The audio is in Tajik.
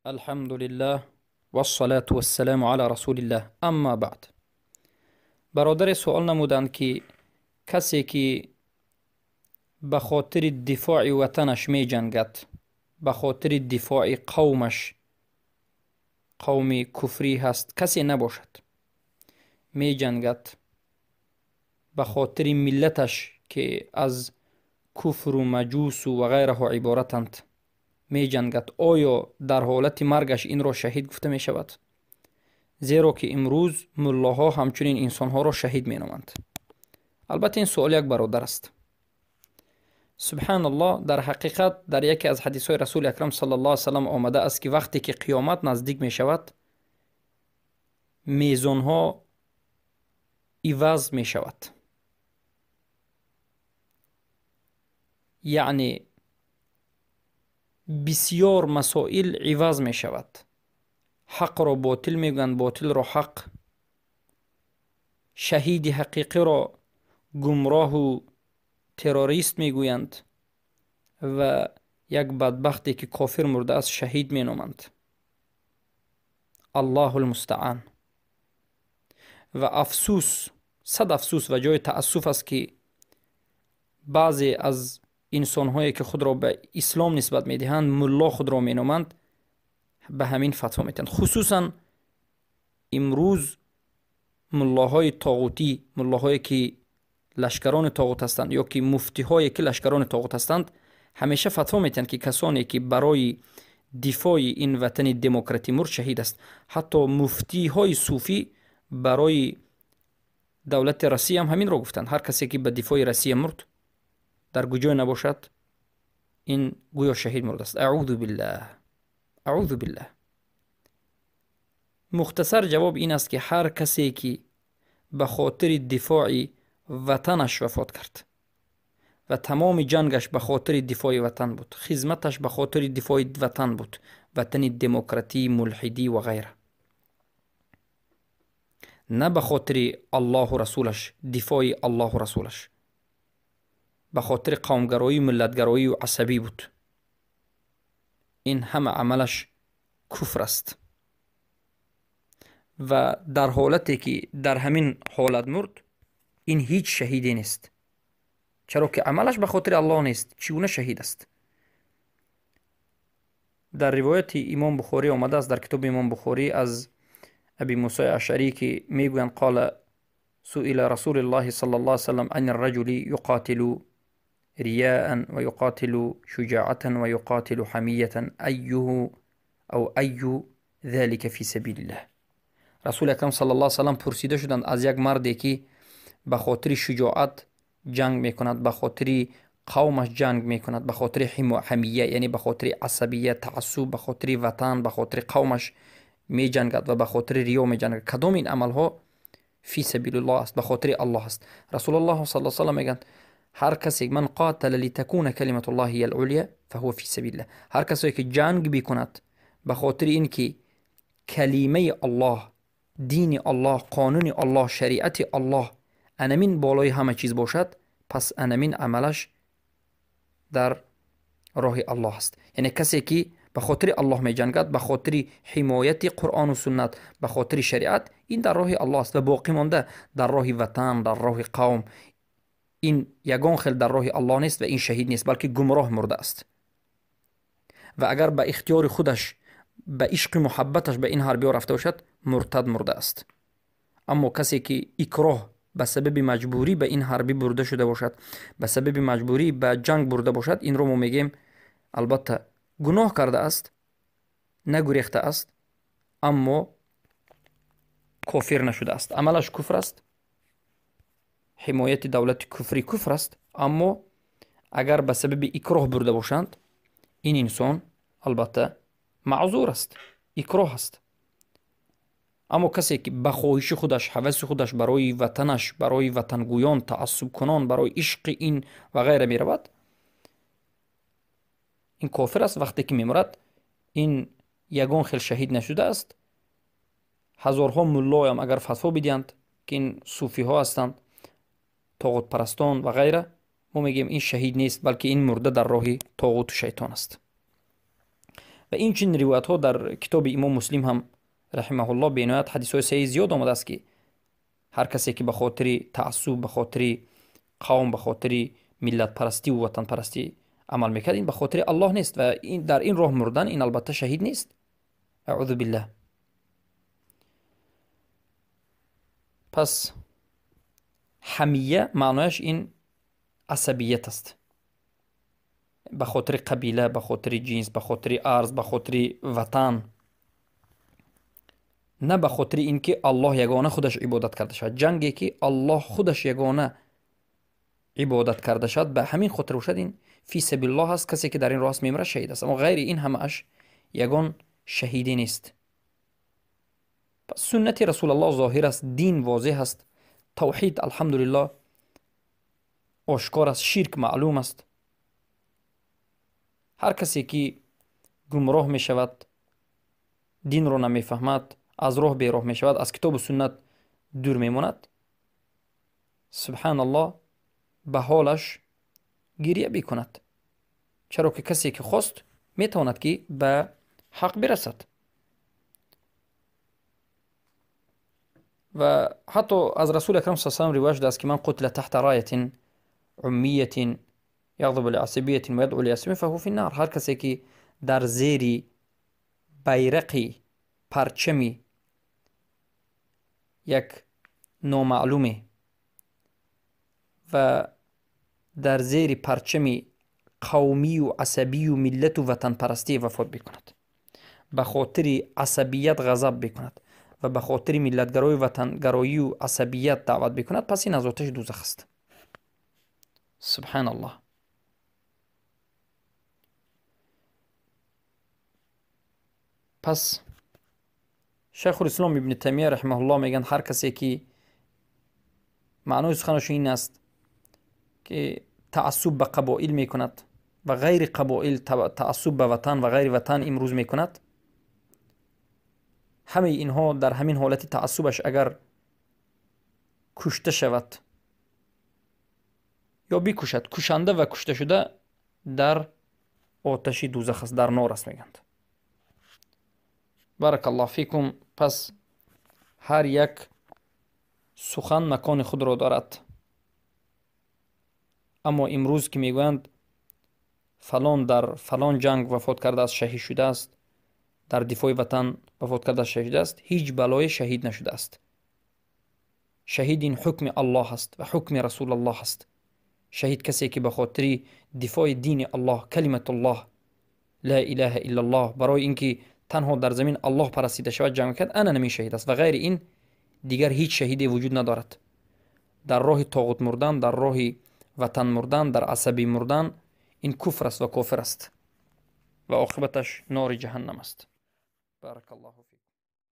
الحمد لله والصلاة والسلام على رسول الله اما بعد. برادر سوال نمودند که کسی که به خاطر دفاع وطنش می جنگد، به خاطر دفاع قومش، قوم کفری هست، کسی نباشد، می جنگد به خاطر ملتش که از کفر و مجوس و غیره عبارتند می جنگد، آیا در حالت مرگش این را شهید گفته می شود؟ زیرا که امروز ملاها همچنین انسانها را شهید می نامند. البته این سوال یک برادر است. سبحان الله، در حقیقت در یکی از حدیث های رسول اکرم صلی الله علیه وسلم آمده است که وقتی که قیامت نزدیک می شود، میزان ها عوض می شود. یعنی بسیار مسائل عوض می شود. حق را باطل می گویند، باطل را حق، شهید حقیقی را گمراه و تروریست می گویند و یک بدبختی که کافر مرده است شهید می نامند. الله المستعان. و افسوس، صد افسوس و جای تأسف است که بعضی از انسان‌هایی که خود را به اسلام نسبت می‌دهند، ملا خود را می‌نامند، به همین فتوا می‌دهند. خصوصا امروز ملاهای طاغوتی، ملاهایی که لشکران طاغوت هستند یا که مفتی‌هایی که لشکران طاغوت هستند، همیشه فتوا می‌دهند که کسانی که برای دفاع این وطن دموکراتی مرد شهید است. حتی مفتی‌های صوفی برای دولت روسیه هم همین را گفتند. هر کسی که به دفاع روسیه مرد در کجای نباشد، این گویا شهید مرد است. اعوذ بالله، اعوذ بالله. مختصر جواب این است که هر کسی که به خاطر دفاع وطنش وفات کرد و تمام جنگش به خاطر دفاع وطن بود، خدمتش به خاطر دفاع وطن بود، وطن دموکراتی، ملحدی و غیره، نه به خاطر الله و رسولش، دفاع الله و رسولش، به خاطر قومگرایی، ملتگرایی و عصبی بود، این همه عملش کفر است. و در حالتی که در همین حالت مرد، این هیچ شهیدی نیست، چرا که عملش به خاطر الله نیست، چگونه شهید است؟ در روایت امام بخاری آمده است، در کتاب امام بخاری از ابی موسی اشعری که میگویند قال سئل رسول الله صلی الله علیه وسلم عن الرجل یقاتل ریاء و یقاتل شجاعة و یقاتل حمیة ایه او ای ذلك فی سبیل الله. رسول اکرم صلی الله علیه وسلم پرسیده شدند از یک مردی که به خاطر شجاعت جنگ میکند، به خاطر قومش جنگ میکند، به خاطر حمیه، یعنی به خاطر عصبیت، تعصب، به خاطر وطن، به خاطر قومش می جنگد و به خاطر ریا می جنگد، کدام این عملها فی سبیل الله است، به خاطر الله است؟ رسول الله صلی الله علیه وسلم میگن هر کسی من قاتل لتكون کلمت الله هی العلیا فهو فی سبیل الله. هر کسی که جنگ بکند به خاطر اینکه کلمه الله، دین الله، قانون الله، شریعت الله انمین بالای همه چیز باشد، پس انمین عملش در راه الله است. یعنی کسی که به خاطر الله می جنگد، به خاطر حمایت قرآن و سنت، به خاطر شریعت، این در راه الله است و باقی مانده در راه وطن، در راه قوم، این یگان خیل در راه الله نیست و این شهید نیست، بلکه گمراه مرده است. و اگر به اختیار خودش، به عشق محبتش به این حربی رفته باشد، مرتد مرده است. اما کسی که اکراه به سبب مجبوری به این حربی برده شده باشد، به سبب مجبوری به جنگ برده باشد، این رو ما میگیم البته گناه کرده است، نگریخته است، اما کافر نشده است، عملش کفر است، حمایت دولت کفری کفر است. اما اگر به سبب اکراه برده باشند، این انسان البته معذور است، اکراه است. اما کسی که به خواهش خودش، هوس خودش برای وطنش، برای وطنگویان، تعصب کنان، برای عشق این و غیره می رود، این کافر است. وقتی که میمرد، این یگان خیل شهید نشده است. هزارها ملا هم اگر فتوا بدهند که این صوفی ها هستند، طاغوت پرستان و غیره، ما میگیم این شهید نیست، بلکه این مرده در راه طاغوت و شیطان است. و Ва инчунин ривоятҳо дар китоби имом Муслим ҳам раҳимаҳуллоҳ бениҳоят ҳадисҳои саҳеҳ зиёд омадааст, ки ҳар касе ки ба хотири таассуб, ба хотири қавм, ба хотири миллатпарастиву ватанпарастӣ амал мекард, ин ба хотири Аллоҳ нест ва дар ин роҳ мурдан ин албатта шаҳид нест. Аъузу биллаҳ. Пас ҳамия маънояш ин асабият аст. Ба хотири қабила, ба хотири ҷинс, ба хотири арз, ба хотири ватан, на ба хотири ин ки Аллоҳ ягона худаш ибодат карда шавад. Ҷанге ки Аллоҳ худаш ягона ибодат карда шавад, ба ҳамин хотир бошад, ин фи сабилиллоҳ аст. Касе ки дар ин роҳ аст мемирад, шаҳид аст. Аммо ғайри ин ҳамааш ягон шаҳидӣ нест. Пас суннати Расулаллоҳ зоҳир аст, дин возеҳ аст, тавҳид алҳамдулиллоҳ ошкор аст, ширк маълум аст. Ҳар касе ки гумроҳ мешавад, динро намефаҳмад, аз роҳ бероҳ мешавад, аз китобу суннат дур мемонад, субҳаналлоҳ, ба ҳолаш гирия бикунад. Чаро ки касе ки хост метавонад ки ба ҳақ бирасад. Ва ҳатто аз Расули акрам саллаллоҳу алайҳи васаллам ривоят шудааст, ки ман қутила таҳта раятин уммиятин яғзабу лиасабиятин ва ядъу лиасабиятин фаҳува фи ннар. Ҳар касе ки дар зери байрақи парчами як номаълуме ва дар зери парчами қавмию асабию миллату ватанпарастӣ вафот бикунад, ба хотири асабият ғазаб бикунад ва ба хотири миллатгароию ватангароию асабият даъват бикунад, пас ин аз оташи дӯзах аст. Субҳаналлоҳ. Пас Шайхулислом ибни Таймия раҳимаҳуллоҳ мегӯянд, ҳар касе ки маънои суханашон ин аст ки таассуб ба қабоил мекунад ва ғайри қабоил, таассуб ба ватан ва ғайри ватан имрӯз мекунад, ҳамаи инҳо дар ҳамин ҳолати таассубаш агар кушта шавад ё бикушад, кушанда ва кушташуда дар оташи дӯзах аст, дар нор аст, мегӯянд. Баракаллоҳу фикум. Пас ҳар як сухан макони худро дорад. Аммо имрӯз ки мегӯянд фалон дар фалон ҷанг вафот кардааст, шаҳид шудааст, дар дифои ватан вафот кардааст, шаҳид шудааст, ҳеҷ балое шаҳид нашудааст. Шаҳид ин ҳукми Аллоҳ аст ва ҳукми Расулаллоҳ аст. Шаҳид касе ки ба хотири дифои дини Аллоҳ, калиматуллоҳ, ла илаҳа иллаллоҳ, барои ин ки танҳо дар замин Аллоҳ парастида шавад ҷанг мекард, ана намин шаҳид аст ва ғайри ин дигар ҳеҷ шаҳиде вуҷуд надорад. Дар роҳи тоғут мурдан, дар роҳи ватан мурдан, дар асабӣ мурдан ин куфр аст ва кофир аст ва оқибаташ нори ҷаҳаннам аст. Баракаллоҳу фик.